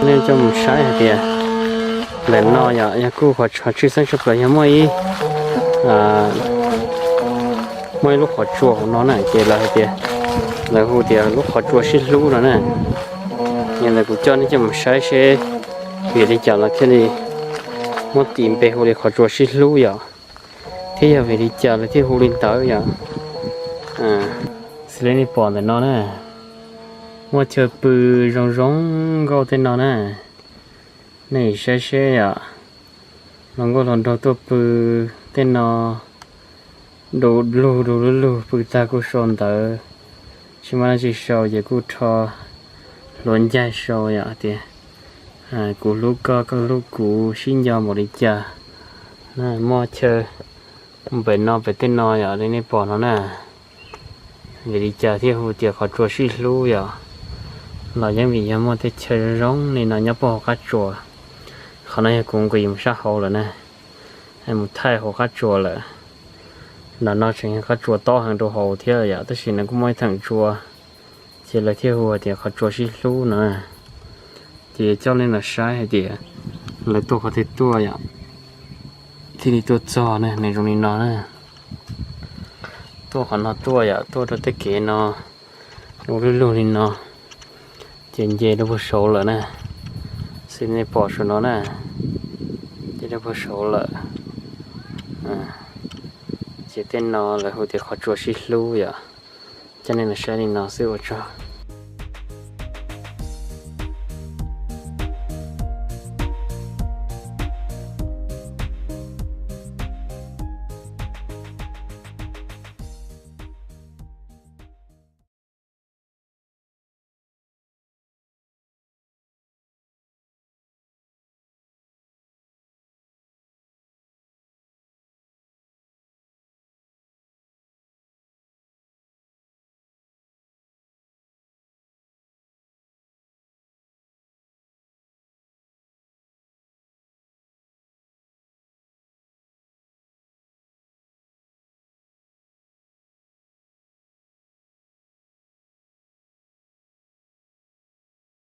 Nej coj mus saib hais tias ntawm no yog, yog kuj qhov tswj xeeb tshaj plaws yog muaj ib, muaj ib lub qhov tsua hauv no na, ces lawv hais tias, lawv hu tias lub qhov tsua sib hlub no na. Yog ntawd kuv coj nej coj mus saib seb vim li cas lawv thiaj li muab tis npe hu li qhov tsua sib hlub yom, thiab yog vim li cas lawv thiaj hu li ntawd yom. Xws li nej pom ntawm no na, muaj chaw pw zoo zoo nkauj tej no na. Nej saib seb yom, hluas nkauj hluas nraug tuaj pw tej no, du lug du lug lug pw tag kuj sau ntawv, tsis muaj dab tsi sau ces kuj rho hluav ncaig sau yom tias, kuv hlub koj, koj hlub kuv, sib nco npaum li cas. Muaj chaw npam no pem tej no yom li nej pom no na. Vim li cas thiaj hu tias qhov tsua sib hlub yom? Los yeej vim yog muaj tej chaw zoo li no nyob puag hauv qab tsua. Qhov no yog kuv nqis mus sab hauv lawm na, mus thaij hauv qab tsua lawm. Ntawm no tseem yog qab tsua tob heev rau hauv thiab yom, tab sis no kuj muaj ib theem tsua, ces lawv thiaj hu tias qhov tsua sib hlub no. Ces coj nej los saib hais tias lawv tuaj qhov twg tuaj yom, thiaj li tuaj txog na, nws zoo li no na. Tuaj qhov no tuaj yom, tuaj rau tej kev no, ua lub lug li no, ces nce rau puag saud lawm na. Xws nej pom saum no na, nce rau puag saud lawm. Ces tej no lawv hu tias qhov tsua sib hlub yom. Coj nej los saib li no xwb ua tsaug.